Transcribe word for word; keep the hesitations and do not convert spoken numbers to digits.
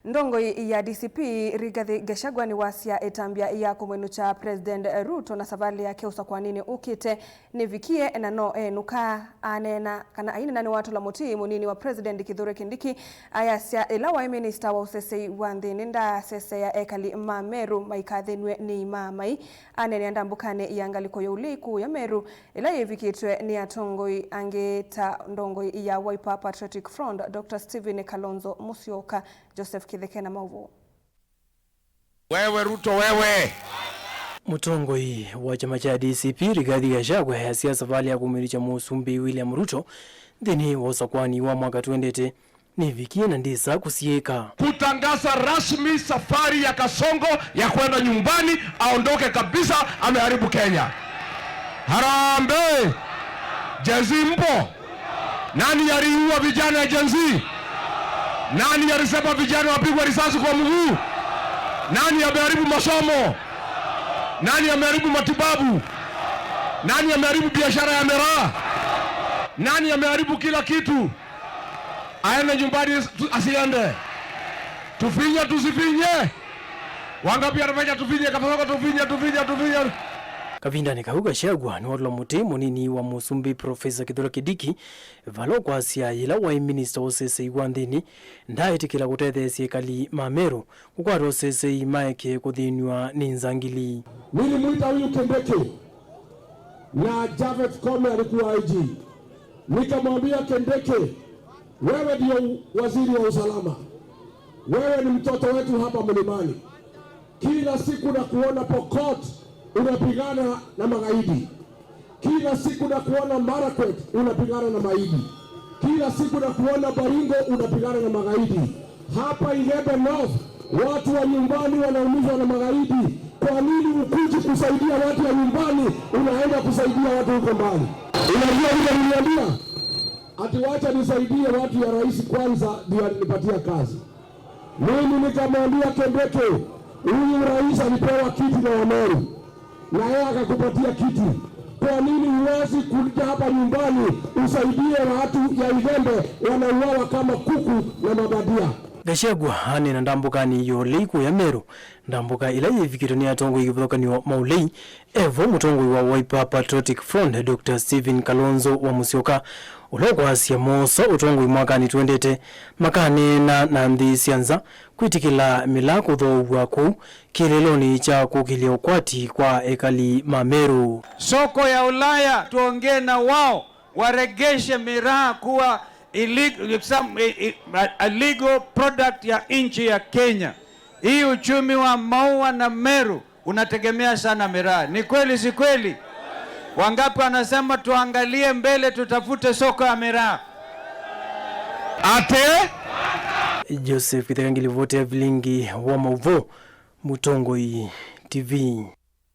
Ndongoi ya D C P Rigathi Gachagua nĩwasya ĩtambya ya kũmwĩnũkya President Ruto na savalĩ yake ũsakwaninĩ ũkĩte nĩvikie na no enũka. Aneena kana aineena nĩwatũla mũtĩ mũnini wa President Kithure Kindiki, ayasya ĩla waĩ minista wa ũsesei wa nthĩnĩ ndaaseseea ekali ma Meru maikathĩnw'e nĩ imaamai. Aneenea ndambũkanĩ ya ngalĩko ya ũlei kũũ ya Meru, ĩla yĩvikĩtwe nĩ atongoi angĩ ta ndongoi ya Wiper Patriotic Front, Doctor Stephen Kalonzo Musyoka. Joseph Kĩtheke na maũvoo. Wewe Ruto, wewe! Mũtongoi wa kyama kya D C P Rigathi Gachagua easya savalĩ ya kũmwĩnũkya Mũsumbĩ William Ruto nthĩnĩ wa ũsakwani wa mwaka twendete nĩvikie na ndĩsa kũsiĩka. Kutangaza rasmi safari ya Kasongo ya kwenda nyumbani, aondoke kabisa, ameharibu Kenya. Harambee! Gen Z mpo? Nani aliua vijana ya Gen Z? Nani alisema vijana wapigwe risasi kwa mguu? Nani ameharibu masomo? Nani ameharibu matibabu? Nani ameharibu biashara ya miraa? Nani ameharibu kila kitu? Aende nyumbani, tu-, asiende. Tufinye, tusifinye? Wangapi anafanya tufinye, Kasongo tufinye, tufinye, tufinye? Kavindanĩ kau, Gachagua nĩwatũla mũtĩ mũnini wa Mũsumbĩ Professor Kithure Kindiki vala ũkwasya yĩla waĩ minista wa ũsesei wa nthĩnĩ ndaaĩtĩkĩla kũtetheesya ekali ma Meru kũkwata ũsesei maeke kũthĩnw'a nĩ nzangili. Nilimwita huyu Kindiki na Japhet Koome alikuwa I G. Nikamwambia Kindiki, wewe ndio waziri wa usalama. Wewe ni mtoto wetu hapa mlimani. Kila siku nakuona Pokot unapigana na magaidi. Kila siku nakuona Marakwet unapigana na magaidi. Kila siku nakuona Baringo unapigana na magaidi. Hapa Igembe North, watu wa nyumbani wanaumizwa na magaidi. Kwa nini hukuji kusaidia watu wa nyumbani, unaenda kusaidia watu huko mbali? Unajua vile niliambia? Ati wacha nisaidie watu ya rais kwanza, ndio alinipatia kazi. Mimi nikamwambia Kindiki, huyu rais alipewa kiti na Wameru, na yeye akakupatia kiti. Kwa nini huwezi kuja hapa nyumbani usaidie watu ya Igembe wanauawa kama kuku na mabadia? Gachagua aneena ndambũkanĩ ya ũlei kũya Meru, ndambũka ĩla yĩvikĩtwe nĩ atongoi kĩvathũkany'o ma ũlei. Evo mũtongoi wa Wiper Patriotic Front, Doctor Stephen Kalonzo wa Musyoka, ũla ũkwasya moosa ũtongoi mwakanĩ twendete, makaneena na nthĩ sya nza kwĩtĩkĩla mĩlaa kũthoow'a kũu kĩeleelonĩ kya kũkĩlya ũkwati kwa ekali ma Meru. Soko ya Ulaya, tuongee na wao, waregeshe miraa kuwa illeg-, some, i-, i-, a, a legal product ya nchi ya Kenya. Hii uchumi wa Maua na Meru unategemea sana miraa. Ni kweli, si kweli? Wangapi wanasema tuangalie mbele, tutafute soko ya miraa? Ate? Joseph Kĩtheka ngilivoti ya vilingi wa maũvoo, Mũtongoi T V.